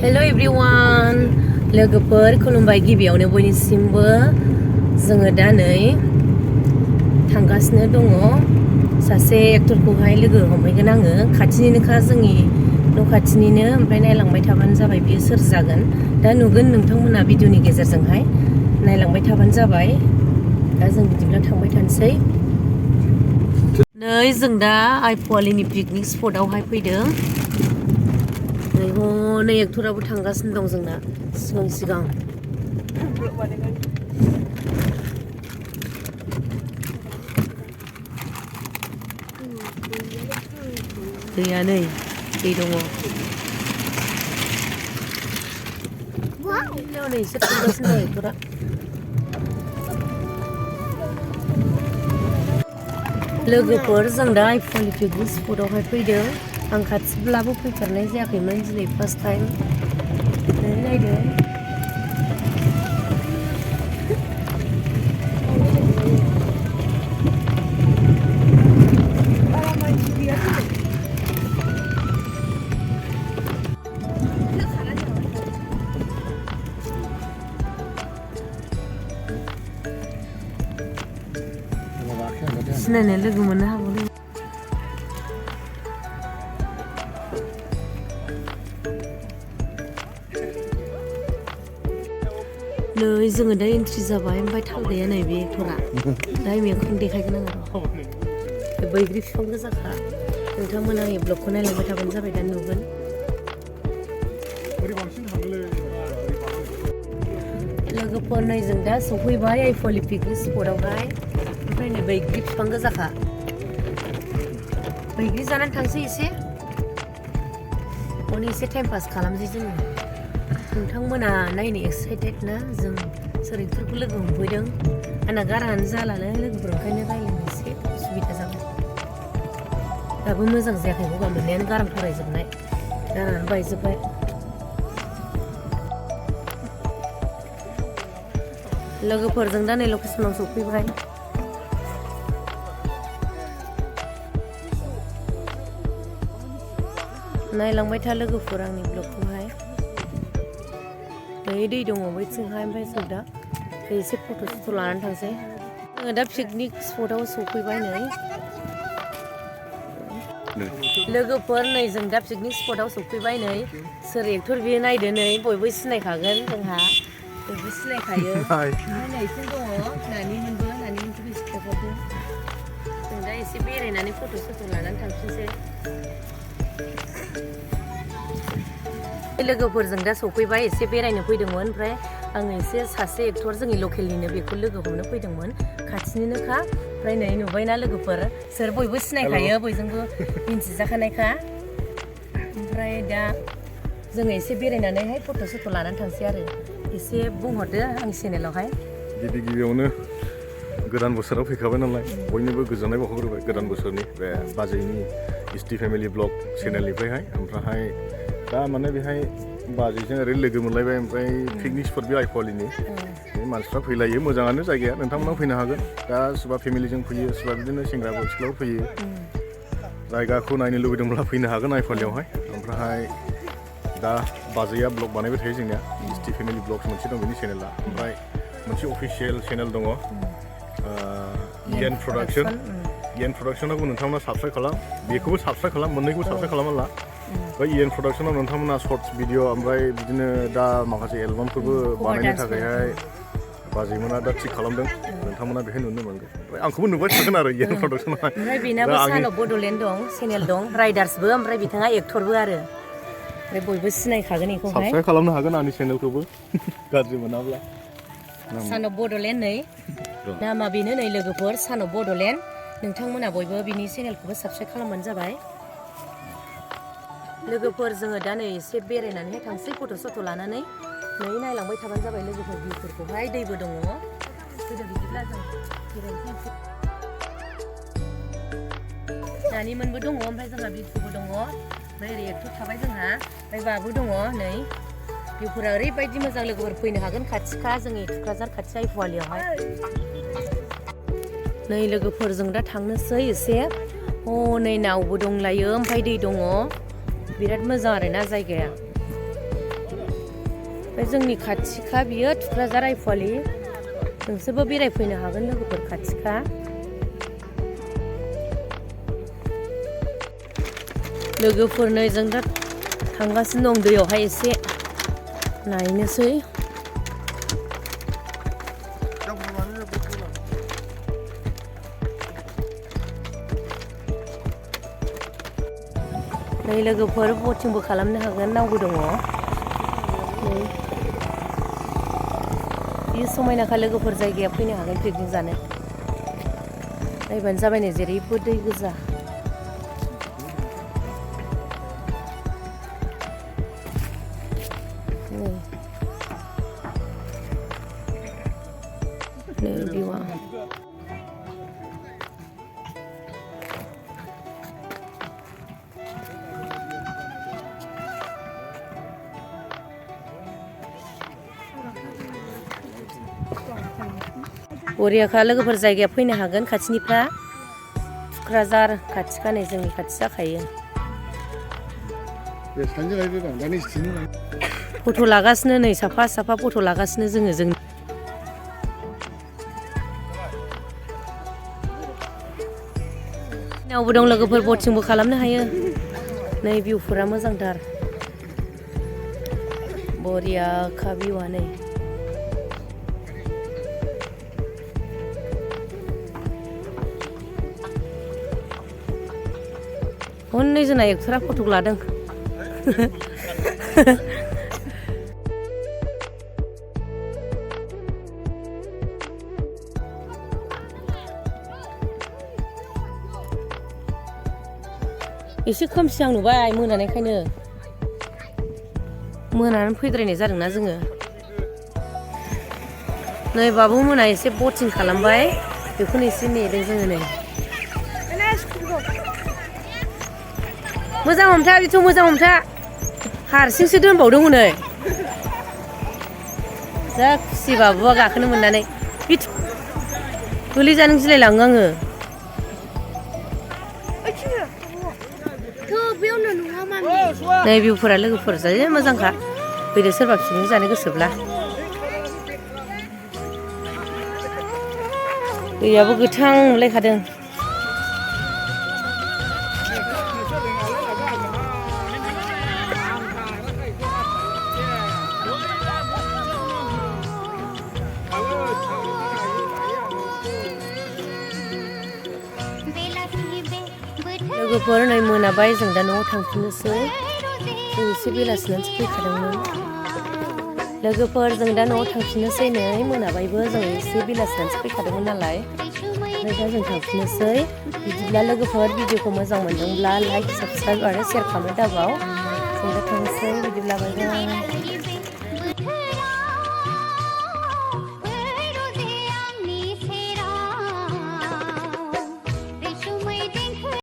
Hello everyone, लोगोफोर खुलुमबाय गिबियावनो बयनिसिमबो जोङो दा नै थांगासिनो दङ सासे एक्टरखौहाय लोगो हमहैगोन आङो खाथिनिनोखा जोंनि न' खाथिनिनो ओमफ्राय नायलांबाय थाबानो जाबाय बियो सोर जागोन दा नुगोन नोंथांमोना भिडिअनि गेजेरजोंहाय नायलांबाय थाबानो जाबाय दा जों बिदिब्ला थांबाय थानोसै नै जों दा आइ-पोवालिनि पिकनिक स्पटआवहाय फैदों नै एक्टराबो थांगासिनो दं जोंना सिगां दैया नै दै दङ नै एसे थांगासिनो दं एक्टरा लोगोफोर जों दा आइ-पोवालि पिकनिक स्पटआवहाय फैदों आं खाथिब्लाबो फैफेरनाय जायाखैमोन दिनै फार्स्ट टाइम नायदो सिनायनाय लोगो मोननो हागौ नै जोङो दा एन्ट्रि जाबाय ओमफ्राय थाल गैया नै बे एक्टरा दा मेगनखौनो देखायगोन आङो बैग्रि बिफां गोजाखा नोंथांमोना आंनि ब्लगखौ नायलांबाय थाबानो जाबाय दा नुगोन लोगोफोर नै जों दा सफैबाय आइ-पोवालि पिकनिक स्पटआवहाय ओमफ्राय नै बैग्रि बिफां गोजाखा बैग्रि जानानै थांसै एसे माने एसे टाइम पास खालामसै जोङो नोंथांमोना नायनो एक्साइटेड ना जों सोर एक्टरखौ लोगो हमफैदों आंना गाराङानो जालालै लोगोफोर ओंखायनो रायज्लायनो एसे उसुबिदा जाबाय दाबो मोजां जायाखै गगा मोननायानो गारां फरायजोबनाय गाराङानो बायजोब्बाय लोगोफोरजों दा नै लकेसनाव सफैबाय नायलांबाय था लोगोफोर आंनि ब्लगखौहाय नै दै दङ बैथिंहाय ओमफ्राय जों दा एसे फट' लानानै थांसै जोङो दा पिकनिक स्पटआव सफैबाय नै लोगोफोर नै जों दा पिकनिक स्पटआव सफैबाय नै सोर एक्टर बियो नायदो नै बयबो सिनायखागोन जोंहा बयबो सिनायखायो नैथिं दङ नानिमोनखौबो सिनायखागोन जों दा एसे बेरायनानै फट' लानानै थांफिनसै लोगोफोरजों दा सफैबाय एसे बेरायनो फैदोंमोन ओमफ्राय आङो एसे सासे एक्टर जोंनि लकेलनिनो बेखौ लोगो हमनो फैदोंमोन खाथिनिनोखा ओमफ्राय नै नुबायना लोगोफोर सोर बयबो सिनायखायो बयजोंबो मिन्थिजाखानायखा ओमफ्राय दा जोङो एसे बेरायनानैहाय फट' लानानै थांसै आरो एसे बुंहरदो आंनि चेनेलावहाय गिबियावनो गोदान बोसोराव फैखाबाय नालाय बयनोबो गोजोननाय बावहरग्रोबाय गोदान बोसोरनि बे बाजैनि इस्टि फेमिलि ब्लग चेनेलनिफ्रायहाय ओमफ्राय दा माने बेहाय बाजैजों ओरै लोगो मोनलायबाय ओमफ्राय पिकनिक स्पट बे आइ-पोवालिनि बे मानसिफ्रा फैलायो मोजाङानो जायगाया नोंथांमोनाव फैनो हागोन दा सोरबा फेमिलिजों फैयो सोरबा बिदिनो सेंग्राफोर सिख्लाफोर फैयो जायगाखौ नायनो लुबैदोंब्ला फैनो हागोन आइ-पोवालियावहाय ओमफ्राय दा बाजैया ब्लग बानायबाय थायो जोंनिया इस्टि फेमिलि ब्लग मोनसे दं बेनि चेनेला ओमफ्राय मोनसे अफिसियेल चेनेल दङ इएन प्रडाक्सनावबो नोंथांमोना साबस्क्राइब खालाम बेखौबो साबस्क्राइब खालाम मोननैखौबो साबस्क्राइब खालामना ला बै इएन प्रडाक्सनाव नोंथांमोना सर्ट्स भिडिअ ओमफ्राय बिदिनो दा माखासे एलबामफोरबो बानायनो थाखायहाय बाजैमोना दा थिग खालामदों नोंथांमोना बेहाय नुनो मोनगोन ओमफ्राय आंखौबो नुबाय थागोन आरो इएन प्रडाक्सनावहाय ओमफ्राय बेनाबो सान अफ बड'लेण्ड दं चेनेल दं राइडार्सबो ओमफ्राय बिथाङा एक्टरबो आरो ओमफ्राय बयबो सिनायखागोन बेखौहाय साबस्क्राइब खालामनो हागोन आंनि चेनेलखौबो गाज्रि मोनाब्ला सान अफ बड'लेण्ड नै नामा बेनो नै लोगोफोर सान अफ बड'लेण्ड नोंथांमोना बयबो बिनि चेनेलखौबो साबस्क्राइब खालामबानो जाबाय लोगोफोर जोङो दा नै एसे बेरायनानैहाय थांसै फट' लानानै नै नायलांबाय थाबानो जाबाय लोगोफोर भिउफोरखौहाय दैबो दङ गोदो बिदिब्ला जों बेरायनोसै नानिमोनबो दङ ओमफ्राय जोंहा बिथुबो दङ ओमफ्राय ओरै एक्टर थाबाय जोंहा ओमफ्राय बाबु दङ नै भिउफोरा ओरैबायदि मोजां लोगोफोर फैनो हागोन खाथिखा जोंनि थुक्राझार खाथि आइ-पोवालियावहाय नै लोगोफोरजों दा थांनोसै एसे नै नावबो दंलायो ओमफ्राय दै दङ बिराद मोजां आरोना जायगाया ओमफ्राय जोंनि खाथिखा बियो थुक्राझार आइफवालि नोंसोरबो बेरायफैनो हागोन लोगोफोर खाथिखा लोगोफोरनो जों दा थांगासिनो दं दैयावहाय एसे नायनोसै नै लोगोफोर बटिंबो खालामनो हागोन नावबो दङ बे समायनाखा लोगोफोर जायगाया फैनो हागोन पिकनिक जानो नायबानो जाबाय नै जेरैबो दै गोजा नै बिवा बरियाखा लोगोफोर जायगाया फैनो हागोन खाथिनिफ्रा थुक्राझार खाथिखा नै जोंनि खाथि जाखायो फट' लागासिनो नै साफा साफा फट' लागासिनो जोङो जोंनि नावबो दं लोगोफोर बटिंबो खालामनो हायो नै भिउफोरा मोजांथार बरियाखा भिउआ नै हनै जोंना एक्टरा फट' लादों एसे खोमसि आं नुबाय मोनानायखायनो मोनानानै फैद्रायनाय जादोंना जोङो नै बाबु मोना एसे बटिं खालामबाय बेखौनो एसे नेदों जोङो नै मोजां हमथा बिथ' मोजां हमथा हारसिंसो दोनबावदों हनै जा खुसि बाबुआ गाखोनो मोननानै बिथ' गोलैजानो गिलायलाङो आङो नै भिउफोरा लोगोफोर जा मोजांखा फैदो सोरबा पिकनिक जानो गोसोब्ला दैयाबो गोथां नुलायखादों लोगोफोर नै मोनाबाय जों दा न'आव थांफिननोसै जों एसे बेलासिनानैसो फैखादोंमोन लोगोफोर जों दा न'आव थांफिननोसै नै मोनाबायबो जों एसे बेलासिनानैसो फैखादोंमोन नालाय ओमफ्राय दा जों थांफिननोसै बिदिब्ला लोगोफोर भिडिअखौ मोजां मोनदोंब्ला लाइक साबस्क्राइब आरो शेयार खालामनो दाबाव जों दा थांनोसै बिदिब्ला बाय बाय